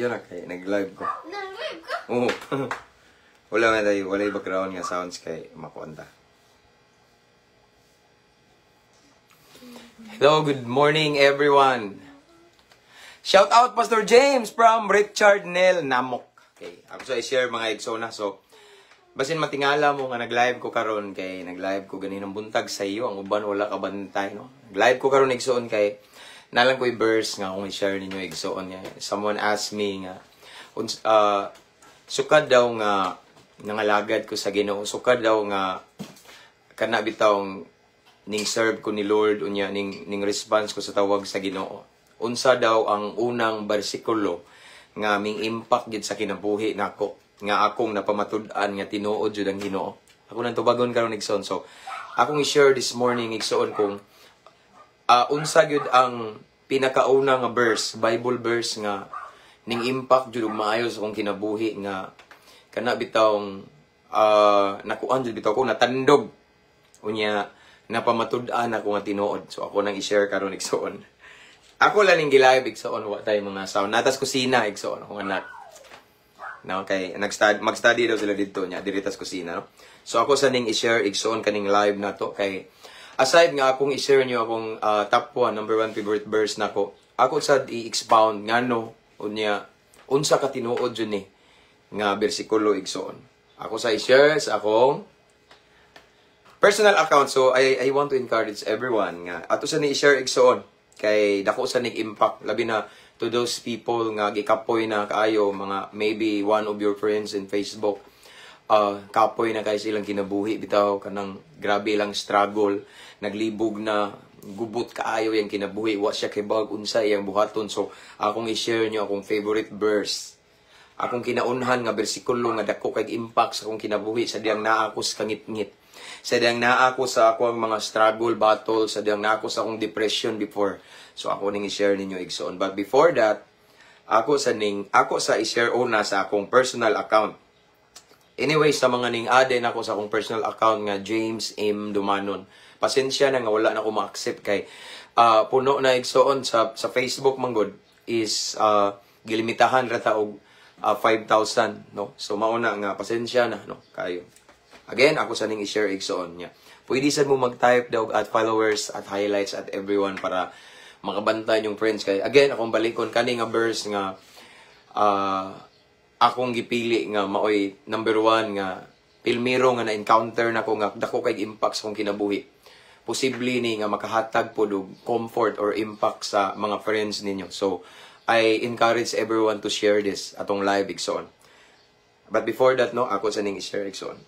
Ayun na kay nag-live ko. Nag-live ka? Oo. Wala nga tayo, wala yung background nga sounds kay makuanta. Hello, good morning everyone. Shout out Pastor James from Richard Nel Namok. Okay, ako sa i-share mga igsoon na. So, basin matingala mo nga nag-live ko karon kay nag-live ko ganinong buntag sa iyo, ang uban wala ka bantay, no. Nag-live ko karon igsoon kay nalang ko'y verse nga akong i-share ninyo igsoon nga. Someone asked me nga sukad daw nga nangalagad ko sa Ginoo, sukad daw nga kana bitawng ning serve ko ni Lord unya ning response ko sa tawag sa Ginoo. Unsa daw ang unang bersikulo nga ming impact gid sa kinabuhi nako nga akong napamatud-an nga tinuod jud ang Ginoo. Ako nang tubagon karon igsoon. So akong i-share this morning igsoon kung unsa gyud ang pinakauna nga verse, Bible verse nga ning impact jud og maayo sa akong kinabuhi nga kana bitawng nakuan jud bitaw ko natandog unya napamatud-an ako nga tinuod. So ako nang i-share karon igsoon. Ako lang ning gi-live igsoon, wa tay mga sound. Natas kusina igsoon akong anak. No, kay nag-study, mag-study daw sila didto nya diri tas kusina, no. So ako sa ning i-share igsoon kaning live nato kay aside nga akong i-share niyo akong top 1, number 1 favorite verse nako. Ako sad i-expound ngano unya unsa ka tinuod jud ni nga bersikulo igsoon. Ako sa i-share sa akong personal account. So I want to encourage everyone nga ato sa ni i-share igsoon kay dako sa nig impact labi na to those people nga gikapoy na kaayo, mga maybe one of your friends in Facebook, kapoy na kay silang kinabuhi bitaw kanang grabe lang struggle, naglibog na, gubot kaayo yang kinabuhi, wa siya kay bag unsa iyang buhaton. So akong i-share nyo akong favorite verse, akong kinaunhan nga bersikulo nga dako kay impact sa akong kinabuhi sa diyang naa ako sa kangitngit, sa diyang naa ako sa akong mga struggle battle, sa diyang naa ako sa akong depression before. So ako ning i-share ninyo igsoon. But before that, ako sa i-share una sa akong personal account. Anyway, sa mga ning add ako sa akong personal account nga James M. Dumanon. Pasensya na nga wala na ko ma-accept kay puno na igsoon sa Facebook manggod is gilimitahan ra ta og 5,000, no. So mauna nga pasensya na, no, kayo. Again, ako sa ning i-share igsoon niya. Pwede sad mo mag-type daw at followers, at highlights, at everyone para makabantay yung friends kay again akong balikon kani nga verse nga akong gipili nga maoy number 1 nga pilmiro nga na-encounter nako nga dako kay impact sa akong kinabuhi. Posible ni nga makahatag pod og comfort or impact sa mga friends ninyo. So I encourage everyone to share this atong live igsoon. But before that, no, ako sa ning i-share igsoon.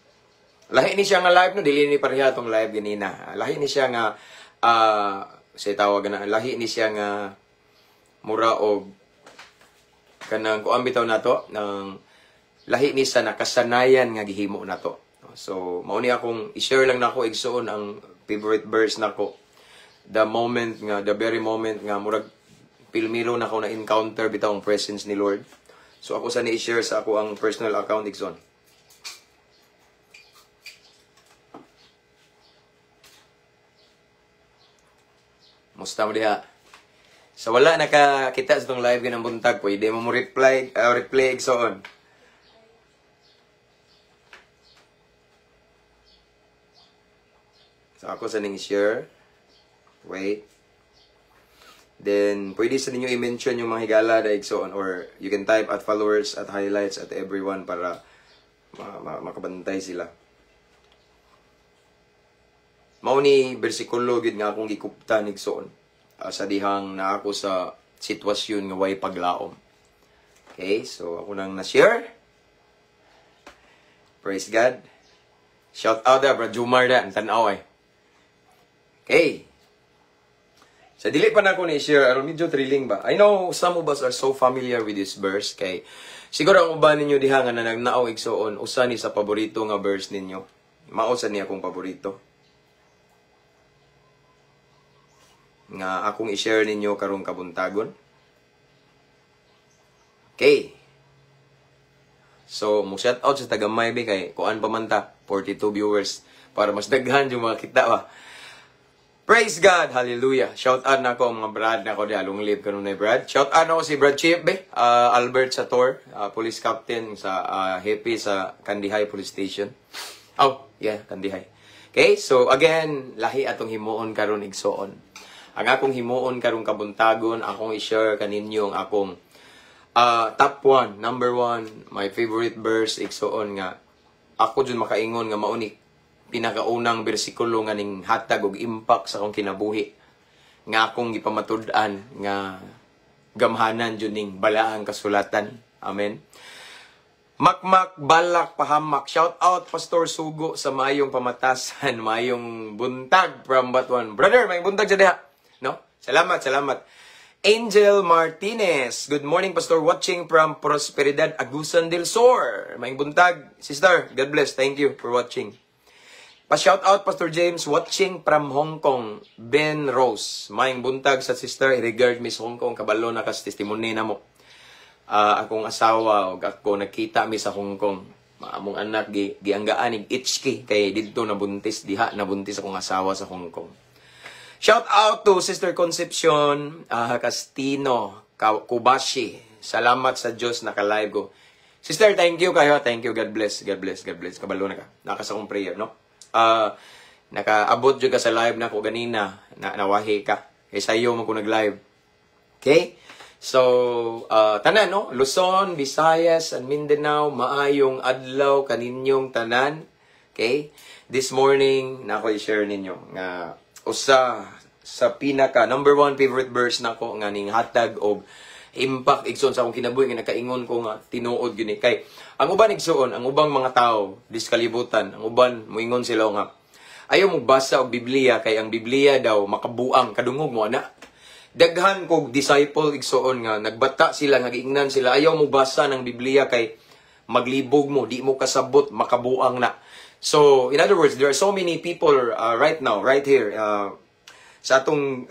Lahi ni siya nga live, no, dili ni pareha atong live ganina. Lahi ni siya nga say tawag na, lahi ni siya nga mura og kanang kuan bitaw nato nang lahi ni sa nakasanayan nga gihimo nato. So mao ni akong i-share lang nako igsoon ang favorite verse nako. The moment nga, the very moment nga murag pilmiro nako na encounter bitaw ang presence ni Lord. So ako sa ni i-share sa ako ang personal account igsoon. Musta mo diha? Sa wala nakakita sa itong live ganang buntag, pwede mo mo reply, reply igsoon. So ako sa ning share. Wait. Then pwede sa ninyo i-mention yung mga higala na igsoon or you can type at followers, at highlights, at everyone para makabantay sila. Mao ni bersikulo gid nga akong gikuptan igsoon sa dihang na ako sa sitwasyon nga way paglaom. Okay, so ako nang na-share. Praise God. Shout out da Brad Jumar da, ang tan-aw eh. Okay. Sa dili pa na ako ni-share, aron medyo thrilling ba? I know some of us are so familiar with this verse kay siguro ang uban ninyo diha nga nanagnao igsoon usa ni sa paborito nga verse ninyo. Mao sa ni akong paborito nga akong i-share ninyo karong kabuntagon. Okay. So, mo shout out sa tagamay be kay kuan pa man ta, 42 viewers para mas daghan yung mga kita ba. Praise God! Hallelujah! Shout out na ako mga brad na ako di long live kanunay, Brad. Shout out na ako si Brad Chip, be. Albert Sator, police captain sa Hepe sa Kandihay Police Station. Oh, yeah, Kandihay. Okay, so again, lahi atong himuon karon, igsoon. Ang akong himuon karong kabuntagon, akong i-share kaninyo ang akong top one, number one, my favorite verse, igsoon, nga ako jud makaingon nga mao ni pinakaunang bersikulo nga ning hatag og impact sa akong kinabuhi nga akong gipamatud-an nga gamhanan jud ning balaang kasulatan. Amen. Makmak balak pahamak. Shout out, Pastor Sugo, sa mayong pamatasan, mayong buntag from Batuan. Brother, may buntag sa diha. No? Salamat, salamat. Angel Martinez. Good morning, Pastor. Watching from Prosperidad, Agusan del Sur. Mayong buntag. Sister, God bless. Thank you for watching. Pa-shout out, Pastor James, watching from Hong Kong, Ben Rose. Mayong buntag sa sister, regard Miss Hong Kong, kabalo na kas testimony na mo. Akong asawa ug ako nagkita mi sa Hong Kong. Among anak gi gianggaan ig HK kay didto nabuntis diha, nabuntis akong asawa sa Hong Kong. Shout out to Sister Concepcion Castino Kubashi. Salamat sa Diyos, naka-live ko. Sister, thank you kayo. Thank you. God bless. God bless. God bless. Kabalo na ka. Naka sa akong prayer, no? Nakaabot jud ka sa live na ko ganina. Na, nawahi ka. Kay sayo mo ko nag-live. Okay? So, tanan, no? Luzon, Visayas, and Mindanao, maayong adlaw kaninyong tanan. Okay? This morning, na ako i-share ninyo nga usa sa pinaka number one favorite verse nako nga ning hatag og impact, igsoon, sa akong kinabuhi nga nakaingon ko nga tinuod gyud ni. Kay ang uban, igsoon, ang ubang mga tao dis kalibutan, ang uban moingon sila nga ayaw mo basa og Biblia kay ang Biblia daw makabuang. Kadungog mo ana? Daghan kog disciple, igsoon, nga nagbata sila nga giingnan sila, ayaw mo basa ng Biblia kay maglibog mo, di mo kasabot, makabuang na. So in other words, there are so many people right now, right here, sa atong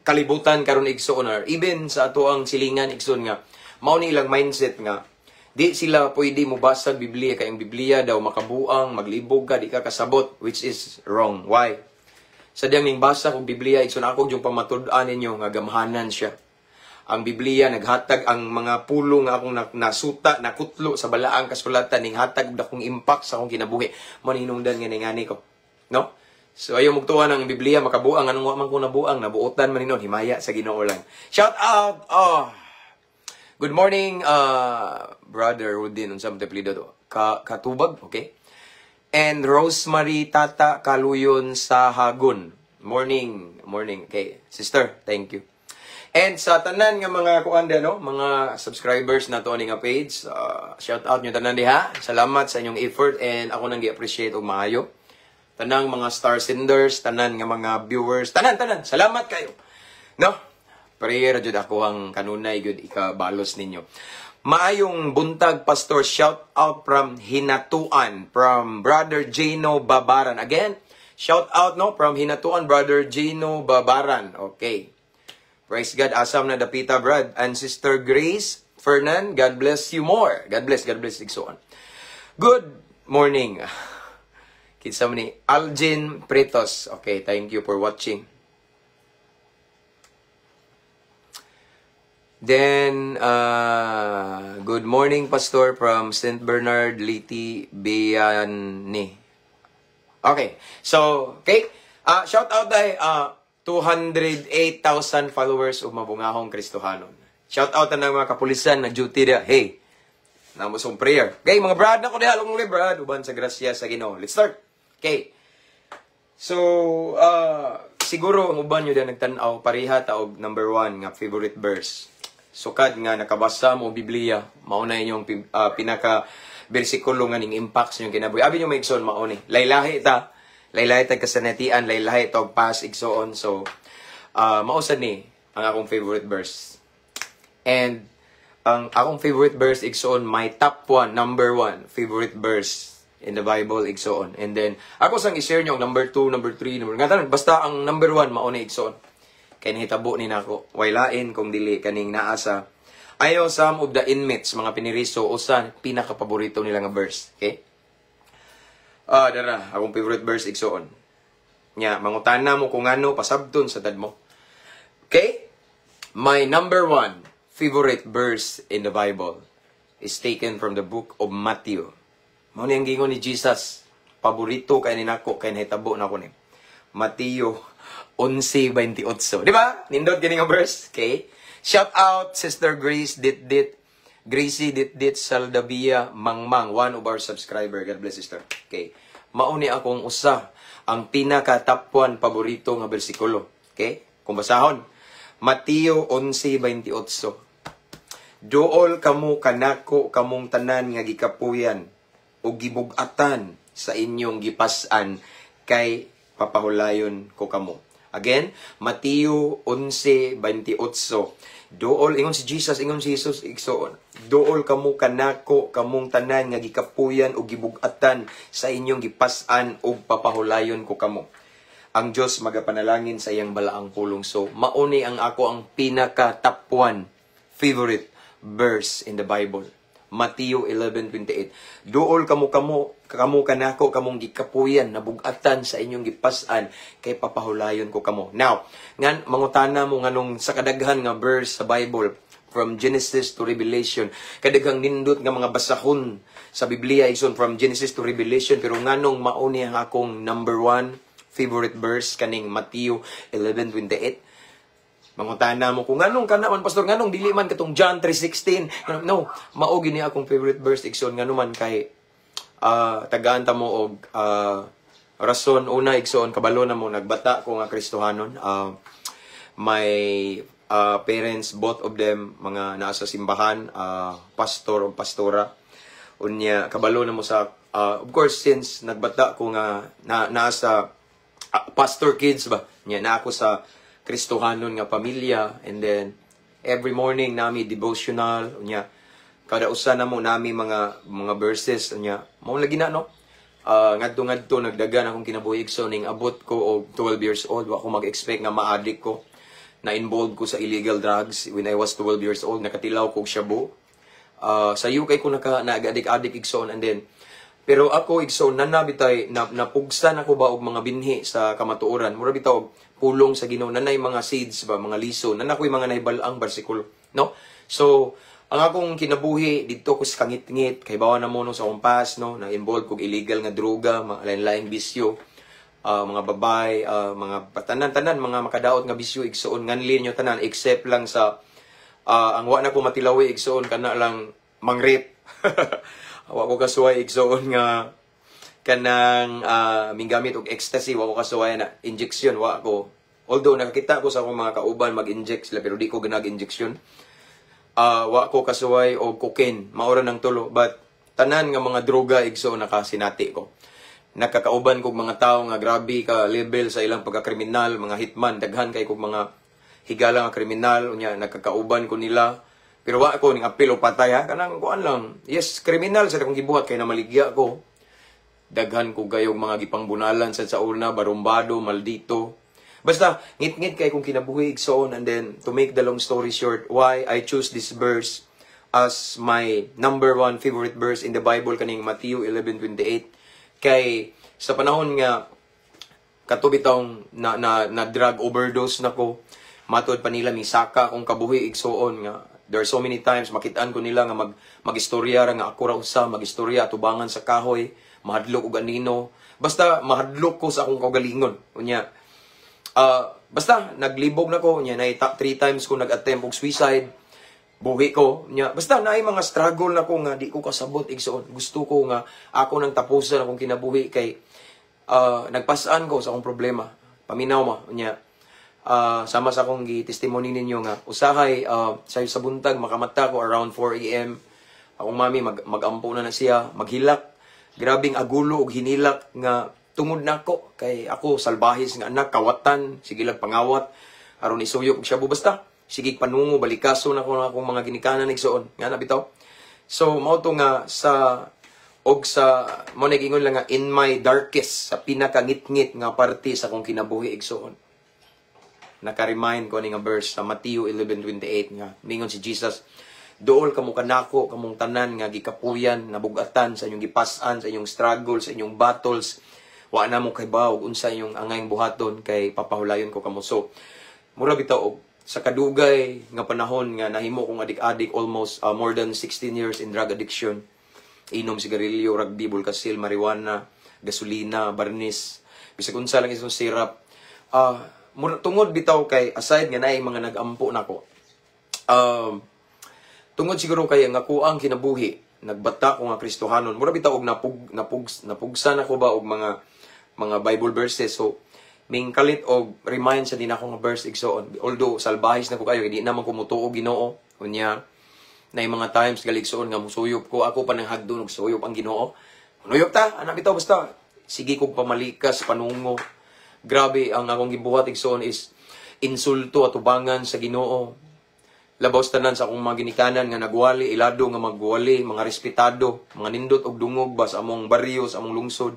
kalibutan karon, igsoon, or even sa ato ang silingan, igsoon, nga mao ni ilang mindset nga di sila pwede mo basa Biblia kay ang Biblia daw makabuang, maglibog ka, di ka kasabot, which is wrong. Why? Sa diyang ning basa kog Biblia, igsoon, ako yung pamatud-an ninyo nga gamhanan siya. Ang Biblia naghatag, ang mga pulong nga akong nasuta, nakutlo sa balaang kasulatan, ning hatag og dakong impact sa akong kinabuhi. Mo hinungdan nga ningani ko. No? So ayaw mugtuan ang Biblia makabuang. Anong wa man ko nabuang, nabuotan man hinon, himaya sa Ginoo lang. Shout out. Oh. Good morning, Brother Rudin, unsa man apelyido to? Ka Katubag, okay? And Rosemary Tata Kaluyon sa Hagun. Morning, morning. Okay, sister, thank you. And sa tanan nga mga kuan no, mga subscribers na to ani nga page, shout out nyo tanan diha. Salamat sa inyong effort and ako nang gi-appreciate og maayo. Tanang mga star senders, tanan nga mga viewers, tanan tanan. Salamat kayo. No? Prayer jud ako ang kanunay gyud ikabalos ninyo. Maayong buntag, Pastor. Shout out from Hinatuan, from Brother Gino Babaran. Again, shout out, no, from Hinatuan, Brother Gino Babaran. Okay. Praise God. Asam na dapita, Brad. And Sister Grace Fernan, God bless you more. God bless, igsoon. Good morning. Kinsa man ni Algin Pretos. Okay, thank you for watching. Then, good morning, Pastor, from St. Bernard, Liti, Biani. Okay. So, okay. Shout out dahil 208,000 followers ug mabungahong Kristohanon. Shout out na mga kapulisan na duty dia. Hey, namo sa prayer. Okay, mga brad na ko diha, long live, brad, uban sa grasya sa Ginoo. Let's start. Okay. So, siguro ang uban nyo diha nagtan-aw pareha ta og number one nga favorite verse. Sukad nga nakabasa mo Biblia, mao na inyong pinaka bersikulo nga ning impact sa inyong kinabuhi. Abi nyo maigsoon, mao ni. Laylahi ta, laylahi ta kasanatian, laylahi ta og pas, igsoon. So, mao sad ni ang akong favorite verse. And ang akong favorite verse, igsoon, my top one, number one favorite verse in the Bible, igsoon. And then ako sang i-share nyo ang number two, number three, number nga tanan, basta ang number one mao ni, igsoon. Kay nahitabo ni nako. Way lain kung dili kaning naa sa ayo some of the inmates, mga piniriso, usa pinakapaborito nila nga verse. Okay? Ah, dara, akong favorite verse, igsoon. Nya mangutana mo kung ano, pasabton sa tad mo. Okay? My number one favorite verse in the Bible is taken from the book of Matthew. Mao ni ang giingon ni Jesus. Paborito kay ni nako kay nahitabo na ko ni. Mateo 11:28. Di ba? Nindot kini nga verse. Okay? Shout out Sister Grace Dit Dit Gracie Dit Dit Saldavia Mangmang, one of our subscriber. God bless, sister. Okay. Mao ni akong usa ang pinaka top 1 paborito nga bersikulo. Okay? Kung basahon, Mateo 11:28. "Duol kamo kanako kamong tanan nga gikapuyan o gibug-atan sa inyong gipas-an, kay papahulayon ko kamo." Again, Mateo 11:28. Duol, ingon si Jesus, ingon si Jesus, igsoon. "Duol kamo kanako kamong tanan nga gikapuyan o gibug-atan sa inyong gipas-an ug papahulayon ko kamo." Ang Dios magapanalangin sa iyang balaang pulong. So, mao ni ang ako ang pinaka top 1 favorite verse in the Bible. Mateo 11:28. "Duol kamo kamo kamo kanako kamong gikapuyan, nabugatan sa inyong gipas-an, kay papahulayon ko kamo." Now, ngan mangutana mo nganong sa kadaghan nga verse sa Bible from Genesis to Revelation, kadaghang nindot nga mga basahon sa Biblia ison from Genesis to Revelation, pero nganong mao ni ang akong number one favorite verse, kaning Mateo 11:28? Mangutana mo kung nganong kana man, pastor, nganong dili man katong John 3:16? No, mao gini akong favorite verse, igsoon, ngano man kay tagaan ta mo og rason. Una, igsoon, kabalo na mo nagbata ko nga Kristohanon. My parents, both of them, mga naa sa simbahan, pastor o pastora. Unya kabalo na mo sa of course, since nagbata ko nga na naa sa pastor kids ba nya na ako sa Kristohanon nga pamilya, and then every morning nami devotional. Unya kada usa namo nami mga verses. Unya mao lagi na, no, ngadto ngadto nagdagan akong kinabuhi so ning abot ko og 12 years old, wa ko mag-expect nga ma-addict ko, na involved ko sa illegal drugs when I was 12 years old. Nakatilaw ko og shabu. Sa UK ko naka nag-adik-adik, igsoon. And then pero ako, igsoon, nanabitay na, napugsan ako ba og mga binhi sa kamatuoran, mura bitaw og pulong sa Ginoo, nanay mga seeds ba, mga liso, nana ko'y mga nahibal-ang bersikulo, no? So ang akong kinabuhi didto ko sa kangitngit, kay bawa na mo, no, sa akong past, no, na involved kog illegal nga droga, mga lain-laing bisyo, mga babay, mga tanan-tanan mga makadaot nga bisyo, igsoon, nganli nyo tanan except lang sa ang wa na ko matilawi, igsoon, kana lang mangrape. Wa ko kasuway, igsoon, nga kanang minggamit og ecstasy. Wa ko kasuway na injection, wa ko. Although nakakita ko sa akong mga kauban mag-inject sila, pero di ko ganag injection. Wa ko kasuway og cocaine, maura ng tulo. But tanan nga mga droga, igsoon, nakasinati ko. Nakakauban kog mga tawo nga grabe ka level sa ilang pagkakriminal, mga hitman, daghan kay kog mga higala nga kriminal. Unya nakakauban ko nila, pero wa ko ning apil o patay ha, kanang kuan lang. Yes, kriminal sa akong gibuhat kay namaligya ko. Daghan ko gayong mga gipangbunalan sa una, barumbado, maldito. Basta ngit-ngit kay kong kinabuhi, igsoon. And then to make the long story short, why I choose this verse as my number one favorite verse in the Bible, kaning Matthew 11:28, kay sa panahon nga kato bitawng na drug overdose nako, matod pa nila misaka akong kabuhi, igsoon, nga there are so many times makitaan ko nila nga magistorya ra nga ako ra usa magistorya tubangan sa kahoy, mahadlok og anino. Basta mahadlok ko sa akong kaugalingon. Unya basta naglibog na ko. Unya nay three times ko nag-attempt og suicide, buhi ko nya. Basta naay mga struggle na ko nga di ko kasabot, igsoon. Gusto ko nga ako nang tapusan akong kinabuhi kay nagpasaan ko sa akong problema. Paminaw ma. Unya sama sa akong gi-testimony ninyo nga usahay sa buntag makamata ko around 4 a.m., akong mami mag-ampo na na siya, maghilak, grabing agulo og hinilak nga tungod nako kay ako salbahis nga anak, kawatan, sige lang pangawat aron isuyok og shabu. Basta sige panungo, balikaso na ko akong mga ginikanan, igsoon, nga na bitaw. So mao to nga sa og sa mo nag-ingon lang nga in my darkest, sa pinakangitngit nga parte sa akong kinabuhi, igsoon, naka-remind ko ani nga verse sa Matthew 11:28 nga ningon si Jesus, "Duol kamo kanako kamong tanan nga gikapuyan, nabugatan sa inyong gipas-an, sa inyong struggle, sa inyong battles." Wa na mo kahibaw unsa inyong angayng buhaton kay papahulayon ko kamo. So mura bitaw og sa kadugay nga panahon nga nahimo kong adik-adik, almost more than 16 years in drug addiction, inom sigarilyo, rugby, bulkasil, marijuana, gasolina, barnis, bisag unsa lang isong syrup. Tungod bitaw kay aside nga naay mga nag-ampo nako. Tungod siguro kay ang ako ang kinabuhi, nagbata ko nga Kristohanon, mura bitaw og napug napug napugsan ako ba og mga Bible verses. So ming kalit og remind sa din ako nga verse, igsoon. Although salbahis na ko kayo, hindi naman ko mutuo Ginoo. Unya na yung mga times galigsoon nga musuyop ko, ako pa nang hagdon og suyop ang Ginoo. Nuyop ta, ana bitaw, basta sige kog pamalikas, panungo. Grabe ang akong gibuhat, igsoon, is insulto atubangan sa Ginoo. Labaw sa tanan sa akong mga ginikanan nga nagwali, ilado nga magwali, mga respetado, mga nindot og dungog ba sa among baryo, sa among lungsod.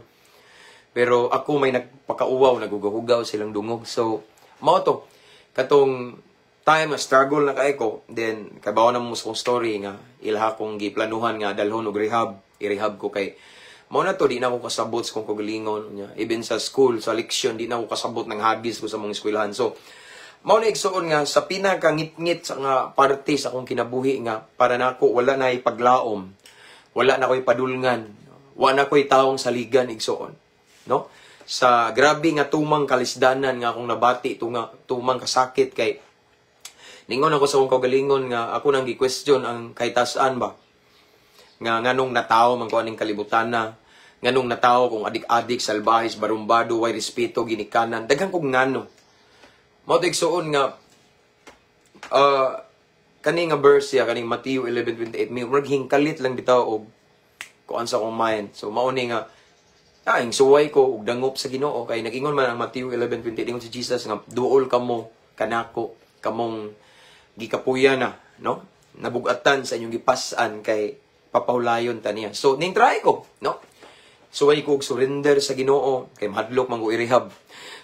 Pero ako may nagpakauwaw, nagugahugaw silang dungog. So, mao to. Katong time nga struggle na kay ko, then kabaw na mo sa kong story nga ilaha kong giplanuhan nga dalhon og rehab, i-rehab ko kay mao na to, di na ako kasabot sa kong kagalingon niya. Even sa school, sa leksyon, di na ako kasabot ng hagis ko sa mga eskwelahan. So, mao na, igsuon, nga sa pinakangitngit sa nga parte sa akong kinabuhi nga para nako wala na ipaglaom, wala na ko'y padulngan, wala na ko'y tawong saligan, igsuon, no? Sa grabe nga tumang kalisdanan nga akong nabati, tunga, tumang kasakit kay ningon ako sa akong kaugalingon nga ako nang gi-question ang kahitasan ba nga nganong natawo man ko aning kalibutan na, nganong natawo kung adik-adik, salbahis, barumbado, way respeto ginikanan, daghan kog ngano. Mao to, igsuon, nga kani nga verse ya, kaning Matthew 11:28, may murag hingkalit lang bitaw og kuan sa akong mind. So mao ni nga ah, suway ko og dangop sa Ginoo kay nag-ingon man ang Matthew 11:28, ingon si Jesus nga duol kamo kanako kamong gikapuya na, no, nabugatan sa inyong gipas-an kay papahulayon ta niya. So ning try ko, no, suway ko og surrender sa Ginoo kay mahadlok man ko i-rehab.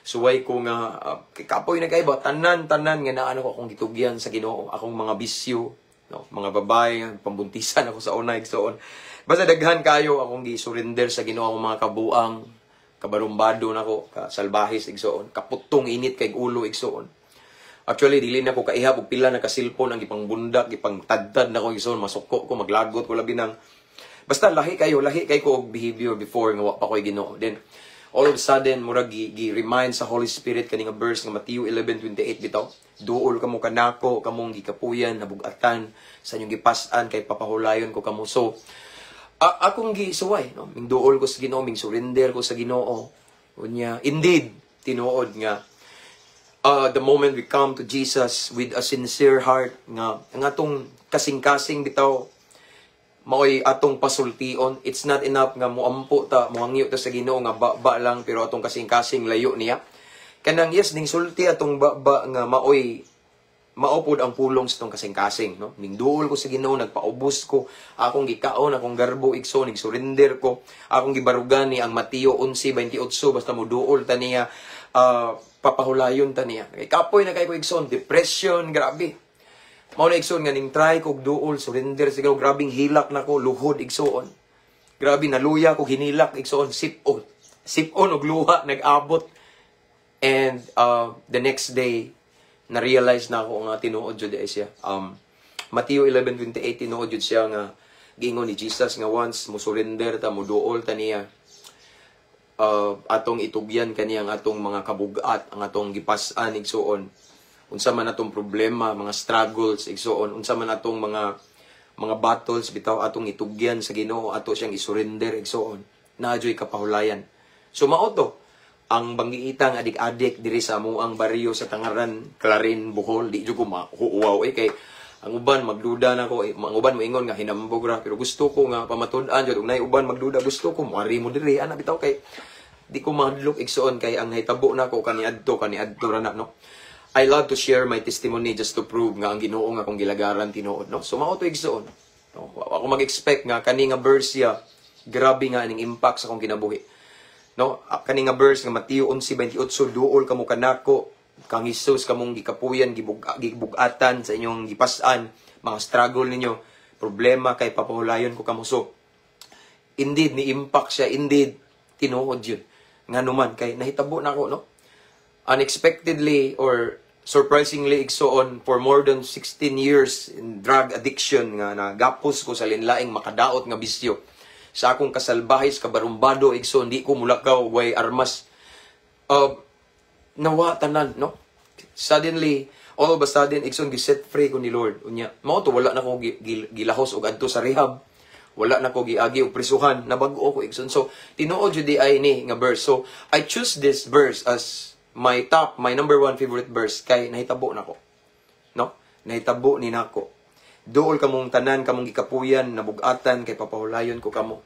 Suway ko nga kay kapoy na kay ba, tanan tanan nga naano ko akong gitugyan sa Ginoo, akong mga bisyo, no, mga babae, pambuntisan ako sa una, igsoon. Basta daghan kayo akong gi-surrender sa Ginoo, akong mga kabuang, kabarumbado nako, kasalbahis, igsoon, kaputong init kay ulo, igsoon. Actually, dili na ko kaihap og pila na ka cellphone ang gipangbundak, gipangtadtad na ko, igsoon, masuko ko, maglagot ko labi nang. Basta lahi kayo, lahi kay ko og behavior before nga wa pa ko'y Ginoo. Then all of a sudden murag gi remind sa Holy Spirit kani nga verse nga Matthew 11:28 bitaw. Duol kamo kanako kamong gikapuyan, nabugatan sa inyong gipas-an kay papahulayon ko kamo. So akong gisuway, no, ming duol ko sa Ginoo, ming surrender ko sa Ginoo. Unya indeed tinuod nga the moment we come to Jesus with a sincere heart nga ang atong kasing-kasing bitaw maoy atong pasultion. It's not enough nga muampo ta, muhangyo ta sa Ginoo nga ba lang pero atong kasing-kasing layo niya. Kanang yes ning sulti atong ba nga maoy maupod ang pulong sa atong kasing-kasing, no? Ning duol ko sa Ginoo, nagpaubos ko, akong gikaon akong garbo, igsoon, ning surrender ko, akong gibarugan ni ang Mateo 11:28, basta mo duol ta niya, papahulayon ta niya. Kay kapoy na kay ko, igsoon, depression, grabe. Mao na, igsoon, nga ning try kog duol, surrender sa Ginoo, grabing hilak nako, luhod, igsoon. Grabe naluya ko, hinilak, igsoon, sip-on. Sip-on og luha nag-abot. And the next day na-realize na ako nga tinuod jud ay siya. Matthew 11:28, tinuod jud siya nga giingon ni Jesus nga once mo surrender ta, mo duol ta niya, atong itugyan kaniyang atong mga kabugat, ang atong gipas-an, igsoon, unsa man atong problema, mga struggles, igsoon, unsa man atong mga battles bitaw, atong itugyan sa Ginoo, ato siyang isurrender, igsoon, naa juy kapahulayan. So mao to ang banggiitang adik-adik diri sa amuang baryo sa Tangaran, Clarin, Bohol. Di jud ko mahuuwaw eh kay ang uban magduda na ko eh, ang uban moingon nga hinambog ra, pero gusto ko nga pamatud-an jud ug nay uban magduda, gusto ko moari mo diri ana bitaw kay di ko mahadlok, igsoon, kay ang nahitabo nako kaniadto kaniadto ra na, no? I love to share my testimony just to prove nga ang Ginoo nga akong gilagaran tinuod, no? So mao to, igsoon, no? Ako mag-expect nga kani nga verse ya, grabe nga aning impact sa akong kinabuhi, no? Ah, kani nga verse nga Mateo 11:28, duol kamo kanako kang Hesus kamong gikapuyan, gibugatan sa inyong gipas-an, mga struggle ninyo, problema, kay papahulayon ko kamo. So indeed ni impact siya, indeed tinuod yun. Ngano man kay nahitabo na ako, no? Unexpectedly or surprisingly, igsoon, for more than 16 years in drug addiction nga nagapos ko sa linlaing makadaot nga bisyo. Sa akong kasalbahis, kabarumbado, igsoon, di ko mulakaw way armas. Nawa tanan, no? Suddenly, all of a sudden, igsoon, gi-set free ko ni Lord. Unya, mao to wala na ko gilahos og adto sa rehab. Wala na ko giagi og prisuhan, nabag-o ko, igsoon. So, tinuod jud ay ni nga verse. So, I choose this verse as my top, my number one favorite verse kay nahitabo nako. No? Nahitabo ni nako. "Duol kamong tanan, kamong gikapuyan, nabugatan, kay papahulayon ko kamo."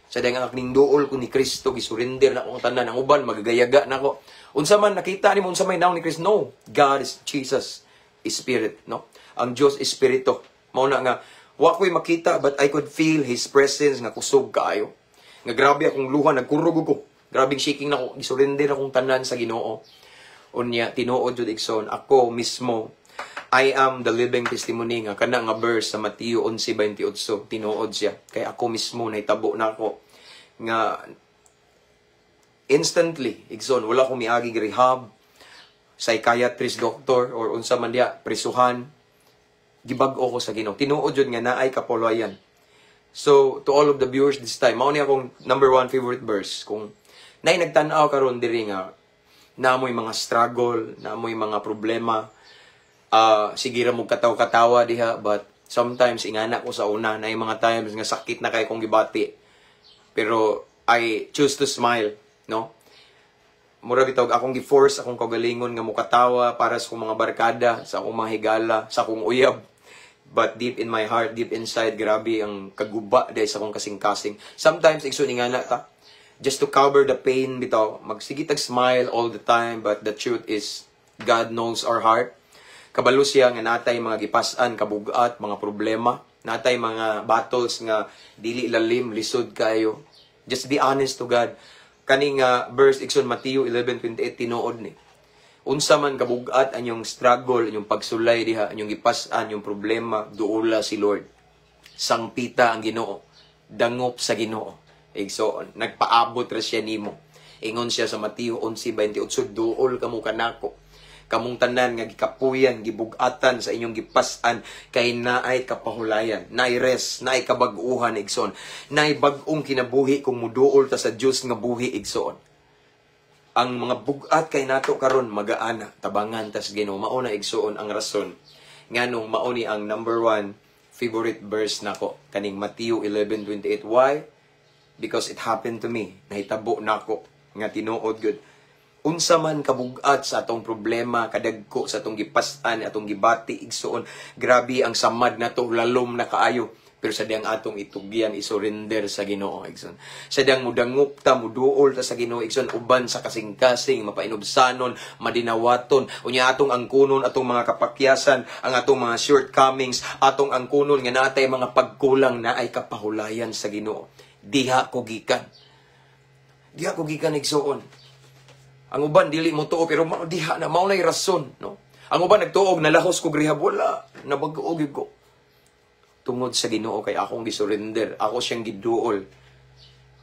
Sa dayang ang ning duol ko ni Kristo, gisurrender na akong tanan. Ang uban, magagayaga na ako. Unsa man, nakita nimo unsa may nawong ni Kristo? No. God is Jesus, is spirit. No? Ang Diyos espiritu. Mao na nga, wa ko'y makita, but I could feel His presence nga kusog kaayo. Nga grabe akong luha, nagkurog ko. Grabing shaking na ko, gisurrender akong tanan sa Ginoo. Unya, tinuod jud, igsoon, ako mismo, I am the living testimony nga kana nga verse sa Mateo 11:28, tinuod siya. Kay ako mismo, nahitabo na ako nga instantly, igsoon, wala ko miagi rehab, psychiatrist, doctor, or unsa man diha, prisuhan, gibag-o ko sa Ginoo. Tinuod jud nga naay kapulayan. So, to all of the viewers this time, mao ni akong number one favorite verse. Kung naay nagtan-aw karon diri nga namoy mga struggle, namoy mga problema, sige ra mo kataw-katawa diha, but sometimes ingana ko sa una, naay mga times nga sakit na kay kong gibati. Pero I choose to smile, no? Mura bitaw akong gi-force akong kaugalingon nga mukatawa para sa akong mga barkada, sa akong mga higala, sa akong uyab. But deep in my heart, deep inside, grabe ang kaguba dahil sa akong kasing-kasing. Sometimes, igsoon, ingana ta. Just to cover the pain, bitaw, magsige tag smile all the time, but the truth is, God knows our heart. Kabalo siya nga natay mga gipas-an, kabugat, mga problema, natay mga battles nga dili lalim, lisod kayo. Just be honest to God. Kani nga verse, igsoon, Mateo 11:28, tinuod ni. Unsa man kabugat ang inyong struggle, inyong pagsulay diha, inyong gipas-an, yung problema, duola si Lord. Sangpita ang Ginoo. Dangop sa Ginoo. Igsoon, nagpaabot ra siya nimo. Ingon siya sa Mateo 11:28, "Duol kamo kanako, kamong tanan nga gikapuyan, gibugatan sa inyong gipas-an, kay naay kapahulayan, naay rest, naay kabag-uhan, igsoon, naay bag-ong kinabuhi kung muduol ta sa Dios nga buhi, igsoon. Ang mga bugat kay nato karon magaana, tabangan tas Ginoo." Mao na, igsoon, ang rason nganong mao ni ang number one favorite verse nako, kaning Mateo 11:28. Why? Because it happened to me. Nahitabo nako nga tinuod gud. Unsa man kabugat sa atong problema, kadagko sa atong gipas-an, atong gibati, igsoon, grabe ang samad nato, lalom na kaayo. Pero sa diyang atong itugyan, isurrender sa Ginoo, igsoon. Sa diyang mudangop ta, muduol ta sa Ginoo, igsoon, uban sa kasing-kasing, mapainubsanon, madinawaton, unya atong angkunon atong mga kapakyasan, ang atong mga shortcomings, atong angkunon nga natay mga pagkulang, na ay kapahulayan sa Ginoo. Diha ko gikan. Diha ko gikan, igsoon. Ang uban dili mo tuo, pero mao diha na mao nay rason, no? Ang uban nagtuog nalahos ko rehab, wala, nabag-o gyud ko. Tungod sa Ginoo kay akong gisurrender, ako siyang giduol.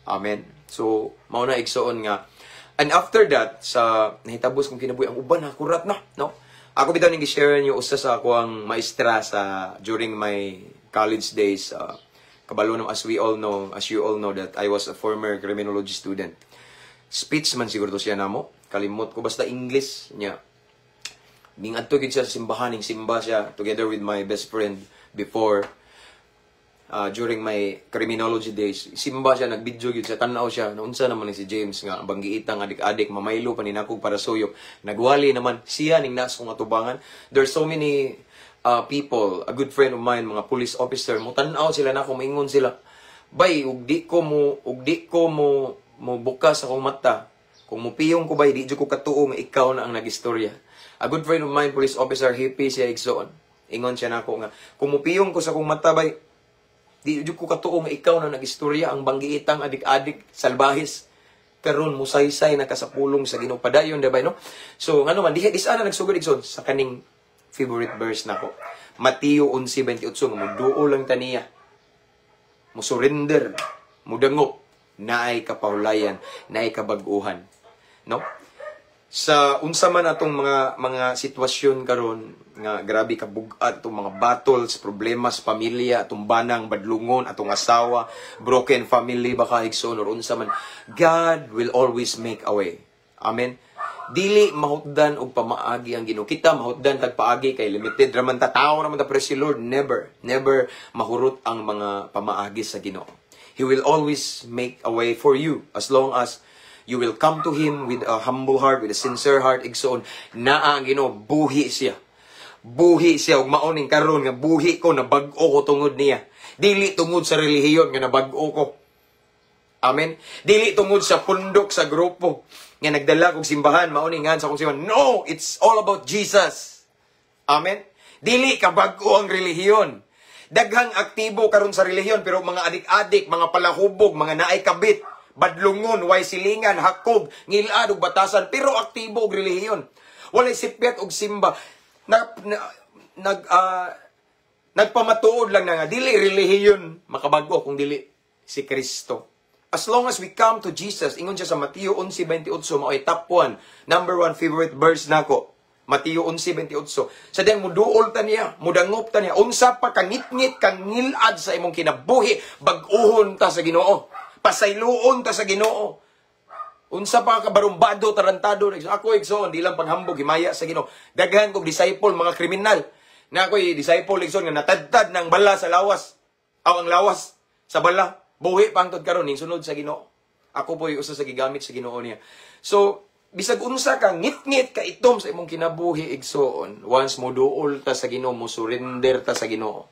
Amen. So, mao na, igsoon, nga and after that, sa nahitabos kong kinabuhi, ang uban nakurat na, no? Ako bitaw ning gi-share niyo usa sa ako ang maestra sa during my college days. Kabalo no, as we all know, as you all know that I was a former criminology student. Speech man siguro to siya namo. Kalimot ko, basta English niya. Ning adto gid siya sa simbahan, ning simba siya together with my best friend before, during my criminology days. Simba siya, nagbidyo gyud siya, tan-aw siya. Naunsa naman ni si James nga banggiitang adik-adik, mamaylo pa ni nako para suyop. Nagwali naman siya ning nas kong atubangan. There's so many people, a good friend of mine, mga police officer, mo tan-aw sila nako, maingon sila. "Bay, ug di ko mo bukas akong mata. Kung mupiyong ko, bay, di jud ko katuo nga ikaw na ang nagistorya." A good friend of mine, police officer, hippie siya, igsoon. Ingon siya nako nga, "Kung mupiyong ko sa akong mata, bay, di jud ko katuo nga ikaw na nagistorya, ang banggiitang adik-adik, salbahis. Karon musaysay na ka sa pulong sa Ginoo." Padayon da, bay, no? So, ngano man, diha di sana nagsugod, igsoon, sa kaning favorite verse nako. Mateo 11:28, nga muduol lang taniya. Mo surrender, mudangop, naay kapahulayan, naay kabag-uhan. No? Sa unsa man atong mga sitwasyon karon nga grabe ka bug-at atong mga battles, problema sa pamilya, atong banang badlungon, atong asawa, broken family ba ka, igsoon, or unsa man, God will always make a way. Amen. Dili mahutdan og pamaagi ang Ginoo. Kita mahutdan tag paagi kay limited ra man ta, tao ra man ta, pero si Lord never, never mahurot ang mga pamaagi sa Ginoo. He will always make a way for you as long as you will come to Him with a humble heart, with a sincere heart, igsoon. Naa ang Ginoo, buhi siya. Buhi siya ug mao ning karon nga buhi ko, nabag-o ko tungod niya. Dili tungod sa relihiyon nga nabag-o ko. Amen. Dili tungod sa pundok sa grupo nga nagdala kog simbahan, mao ni nga sa akong simbahan. No, it's all about Jesus. Amen. Dili ka bag-o ang relihiyon. Daghang aktibo karon sa relihiyon pero mga adik-adik, mga palahubog, mga naay kabit, badlungon, way silingan, hakog, ngilad ug batasan, pero aktibo og relihiyon. Walay sipyat og simba. Na, na, nag nagpamatuod lang na nga dili relihiyon makabago kung dili si Kristo. As long as we come to Jesus, ingon siya sa Mateo 11:28, mao'y top 1, number 1 favorite verse nako. Mateo 11:28. Sa diyang muduol ta niya, mudangop ta niya, unsa pa kangitngit kangilad sa imong kinabuhi, bag-uhon ta sa Ginoo. Pasayloon ta sa Ginoo. Unsa pa ka barumbado, tarantado. Ako, igsoon, di lang paghambog, himaya sa Ginoo. Daghan kog disciple, mga kriminal. Na ako'y disciple, igsoon, nga natadtad ng bala sa lawas. Aw, ang lawas sa bala. Buhi pa hangtod karon ning sunod sa Ginoo. Ako po'y usa sa gigamit sa Ginoo niya. So, bisag unsa ka ngit-ngit ka itom sa imong kinabuhi, igsoon, once mo duol ta sa Ginoo, mo surrender ta sa Ginoo.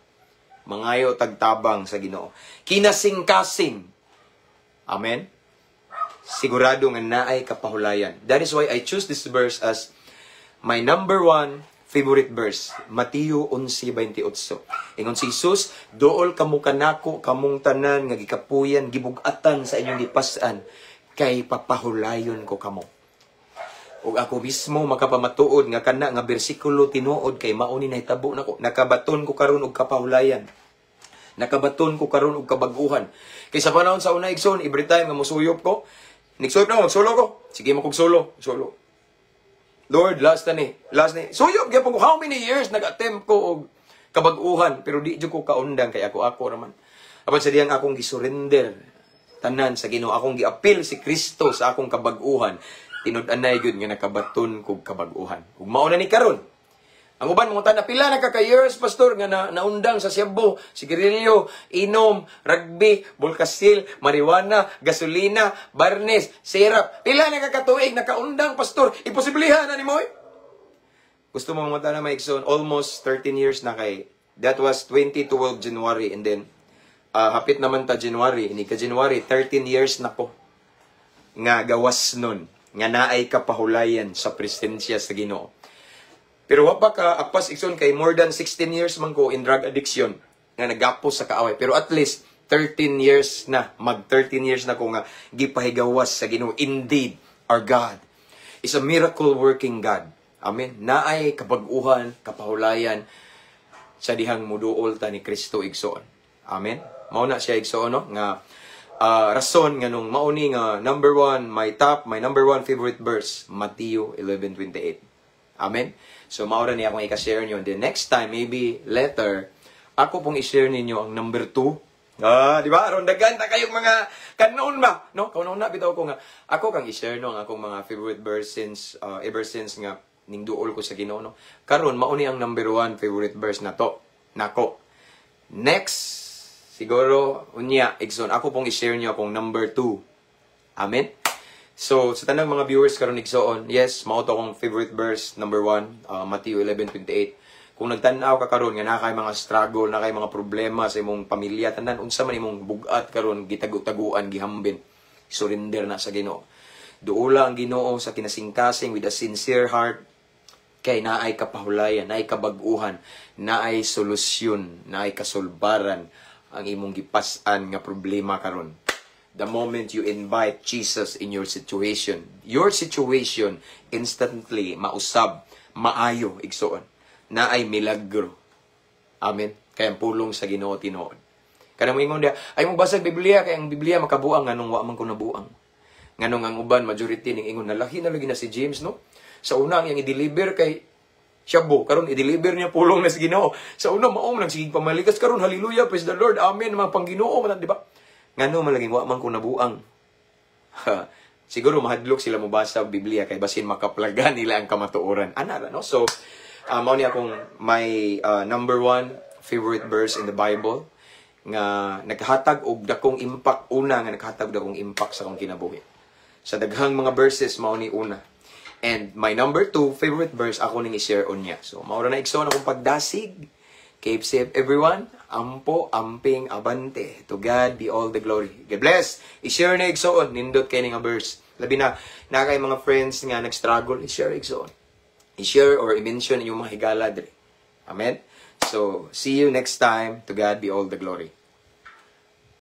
Mangayo tagtabang sa Ginoo. Kinasing-kasing. Amen. Sigurado nga naay kapahulayan. That is why I choose this verse as my number one favorite verse. Mateo 11:28. Ingon si Jesus, "Duol kamo kanako kamong tanan nga gikapuyan, gibugatan sa inyong gipas-an, kay papahulayon ko kamo." Ug ako mismo makapamatuod nga kana nga bersikulo tinuod kay mao ni nahitabo nako. Nakabaton ko karon og kapahulayan. Nakabaton ko karon og kabag-uhan. Kay sa panahon sa una, igsoon, every time nga musuyop ko, nigsuyop na ko, magsolo ko. Sige mo kog solo, solo. Lord, last na ni. Last ni. Suyop gyapon ko how many years nag-attempt ko og kabag-uhan pero di jud ko kaundang kay ako ako raman. Apan sa diyang akong gisurrender tanan sa Ginoo, akong giapil si Kristo sa akong kabag-uhan, tinud-anay gyud nga nakabaton kog kabag-uhan. Ug mao na ni karon. Ang uban mga na pila na ka years, pastor, nga na, naundang sa siyabo, sigarilyo, inom, rugby, bulkasil, marijuana, gasolina, barnes, syrup. Pila na ka katuig nakaundang, pastor? Imposiblihan na nimo eh. Gusto mo mga na maigsoon, almost 13 years na kay that was 2012 January and then hapit naman ta January, ini ka January 13 years na ko nga gawas nun nga naay kapahulayan sa presensya sa Ginoo. Pero wa pa ka apas, igsoon, kay more than 16 years man ko in drug addiction nga nagapos sa kaaway. Pero at least 13 years na, mag 13 years na ko nga gipahigawas sa Ginoo. Indeed, our God is a miracle working God. Amen. Naay kabag-uhan, kapahulayan sa dihang muduol ta ni Kristo, igsoon. Amen. Mao na siya, igsoon, no nga rason nga nung mauni nga number one, my top, my number one favorite verse, Mateo 11:28. Amen. So mao ra ni akong i-share niyo. The next time, maybe later, ako pong i-share ninyo ang number two. Ah, di ba? Aron daghan ta kayong mga kanon ba? No, kaunon na bitaw ko nga ako kang i-share no ang akong mga favorite verse since ever since nga ning duol ko sa Ginoo, no. Karon mao ni ang number one favorite verse na to. Nako. Next, siguro unya, igsoon, ako pong i-share niyo akong number two. Amen. So, sa tanang mga viewers karon, igsoon, yes, mao to akong favorite verse number one, Matthew 11:28. Kung nagtan-aw ka karon nga naa kay mga struggle, naa kay mga problema sa imong pamilya, tanan unsa man imong bugat karon, gitago-taguan, gihambin, surrender na sa Ginoo. Duola ang Ginoo sa kinasingkasing with a sincere heart kay naay kapahulayan, naay kabag-uhan, naay solusyon, naay kasulbaran ang imong gipas-an nga problema karon. The moment you invite Jesus in your situation instantly mausab, maayo, igsoon. Naay milagro. Amen. Kaya ang pulong sa Ginoo tinuod. Kanang moingon diya, ay mo basag Biblia kay ang Biblia makabuang, nganong wa man ko nabuang. Nganong ang uban, majority ning ingon, "Nalahi na lagi na si James, no? Sa una, ang iyang i-deliver kay shabu, karon i-deliver niya pulong na sa Ginoo. Sa una, maong nang sige pamalikas, karon hallelujah, praise the Lord, amen, mga pang-Ginoo man," di ba? Ngano man laging wa man ko nabuang. Siguro mahadlok sila mobasa og Biblia kay basin makaplagan nila ang kamatuoran. Ana ra, no? So, mao ni akong my number one favorite verse in the Bible nga naghatag og dakong impact, una nga naghatag og dakong impact sa akong kinabuhi. Sa daghang mga verses, mao ni una. And my number two favorite verse, ako ning i-share unya. So mao ra na, igsoon, akong pagdasig. Keep safe, everyone. Ampo, amping, abante. To God be all the glory. God bless. I-share na, igsoon. Nindot kay nga verse. Labi na, na kay mga friends nga nag-struggle, i-share, igsoon. I-share or i-mention inyong mga higala diri. Amen? So, see you next time. To God be all the glory.